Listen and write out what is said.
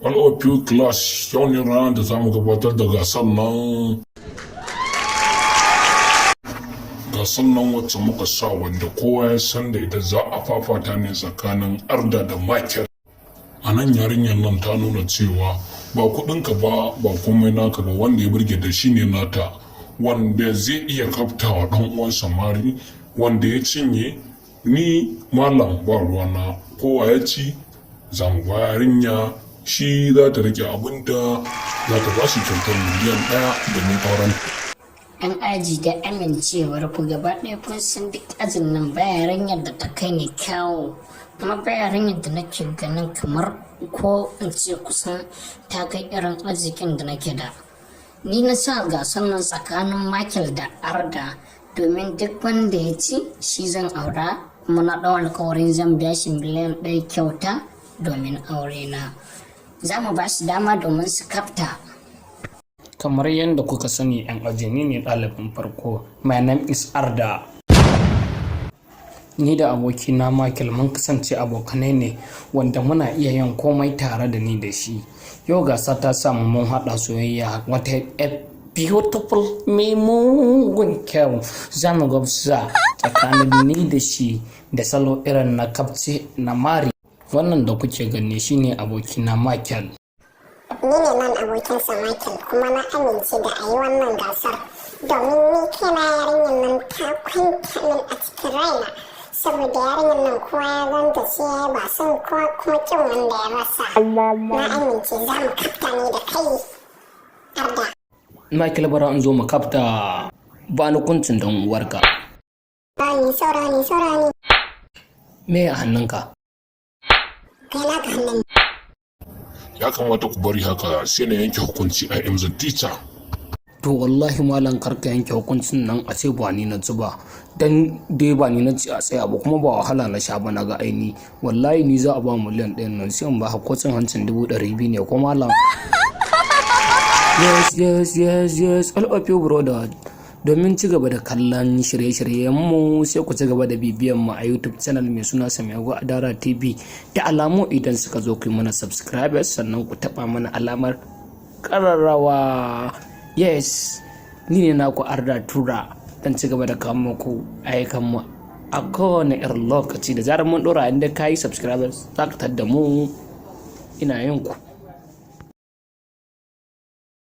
All of you class, yau ne ranar da za mu gabatar da gasar nan. Gasar nan wacce muka sa, wanda kowa ya san da ita, za a fafata ne tsakanin Arda da Michael. A nan yarinyar nan ta nuna cewa ba kuɗinka ba, ba komai naka ba, wanda ya burge da shi ne nata. Wanda zai iya kaftawa ɗan uwansa mari, wanda ya cinye, ni malam ba ruwana, kowa ya ci za mu ba yarinya, shi za ta rike abinta, za ta ba shi kyautar miliyan 1 domin auren. Yan aji, da amincewar ku gaba ɗaya, kun san duk ajin nan ba yarinyar da ta kai ni kyawu, kuma ba yarinyar da nake ganin kamar, ko in ce kusan ta kai irin arzikin da nake da. Ni na sa gasar nan tsakanin Michael da Arda, domin duk wanda ya ci shi zan aura, kuma na ɗau alkawarin zan biya shi miliyan 1 kyauta domin aure na. Za mu ba su dama domin su kafta. Kamar yadda kuka sani, 'yan aji, ni ne ɗalibin farko. My name is Arda. Ni da abokina Michael mun kasance abokanai ne wanda muna iya yin komai tare da ni da shi. Yau gasa ta samu, mun haɗa soyayya, wata a beautiful mai mugun kyau. Za mu gwabza tsakanin ni da shi da salo irin na kafce na mari. Wannan da kuke gani shine abokina Michael. Ni ne nan abokinsa Michael, kuma na amince da a yi wannan gasar domin ni kaina yarinyar nan ta kwanta min a cikin raina, saboda yarinyar nan kowa ya ganta sai ya ba son kowa kuma kin wanda ya rasa. Na amince, za mu kafta ne da kai, Arda. Michael, bara in zo mu kafta, ba ni kuncin dan uwarka. Saurani, saurani, saurani. Me a hannunka? Kai naka hannun. Ya kamata ku bari haka sai na yanke hukunci. I am the teacher. To wallahi malam, karka yanke hukuncin nan a ce ba ni na ci ba, dan dai ba ni na ci a tsaya ba, kuma ba wahala na sha ba. Na ga aini wallahi ni za a ba miliyan 1 nan, sai in ba ko cin hancin 200,000 ne ko malam. Yes, all of you brother, domin ci gaba da kallon shirye-shiryen mu, sai ku ci gaba da bibiyan mu a YouTube channel mai suna Samiyago Adara TV. Da alamu idan suka zo, ku yi mana subscribers, sannan ku taba mana alamar kararrawa. Yes, ni ne naku Arda Tura, dan ci gaba da kawo muku ayyukan mu a kowane irin lokaci da zarar mun dora. Inda ka yi subscribers, za ka da mu. Ina yin ku.